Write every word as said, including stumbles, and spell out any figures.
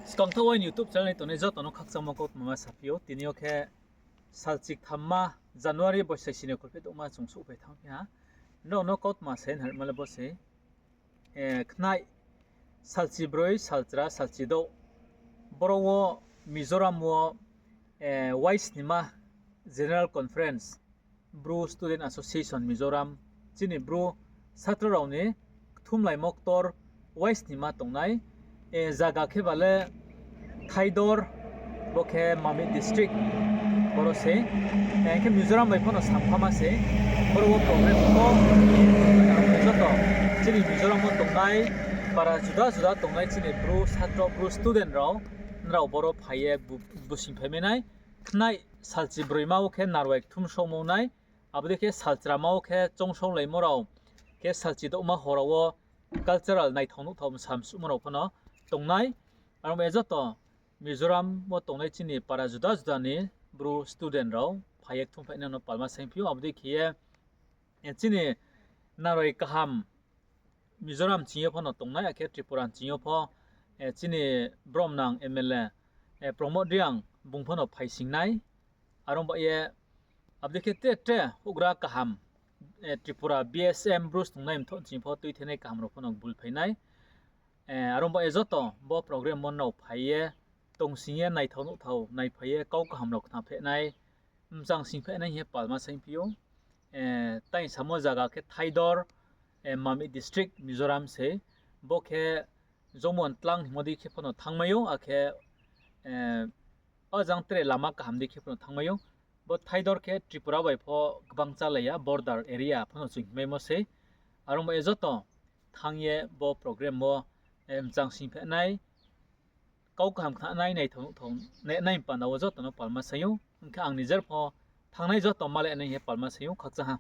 Skangthaoh Waini YouTube channel ni tongnai joto no khakchangmo kautma ma saphi ou. Tini yo khe salchi ktham ma January boisai sini kholpheh douhma chung souhphai thanngphi ha. Nrao no kautma sai nharma le bo se, khnai salchi broi, salchra, salchi douh. Boro wo Mizoram wo waisnima General Conference, Bru Student Association Mizoram, chini Bru satro rao ni kthumlaimo ktor waisnima tongnai, zaga khe ba le Thaidor, bo khe Mamit district, boro se. Hing khe Mizoram bai pho no samphama se, boro wo program pho, joto chini Mizoram wo tongnai, para juda juda tongnai chini Bru satro, Bru student rao, nrao boro phai ye bu-, busing phaimai nai. Khnai salchi broima wo khe narwai kthum songmo nai, abo dei khe salchrama wo khe choungsonglaimo rao, khe salchi douhma hor rao wo cultural naithao nuhthao msa msuhmo rao pho no tongnai. Aro bai joto Mizoram wo tongnai chini para juda juda ni Bru student rao phai ye kthumphai nai no palma saingphi ou, abo dei khe ye, chini narwai kaham Mizoram ching yo pho no tongnai, akhe Tripura ching yo pho, chini bromnang M L A, Pramod Reang bung pho no phaising nai. Aro bai ye, abo dei khe tre tre houhgra kaham, Tripura B S M Bru tongnai mthoh ching pho tuithenai kaham rao pho no bulphai nai. Aro bai ye joto bo program wo nrao phai ye, tongsing ye naithao nuhthao naiphai ye kau kaham rao khnapheh nai, mchang singpheh nai hing ye palma saingphi ou. Tai samo zaga khe Thaidor, Mamit district, Mizoram se. Bo khe Jomon tlang hingmo dei khe pho no thanngmai ou, akhe, o jang tre lama kaham dei khe pho no thanngmai ou. Bo Thaidor khe Tripura bai pho gbang chálai ya, border area pho no chung hingmaimo sei. Aro bai ye joto thanng ye bo program wo, mchang singpheh nai, kau kaham khna nai, naithao nuhthao nai, nai panda wo joto no palma sai ou. Hing khe ang nijer pho thanngnai joto malai nai hing ye palma sai ou, khakchang ha.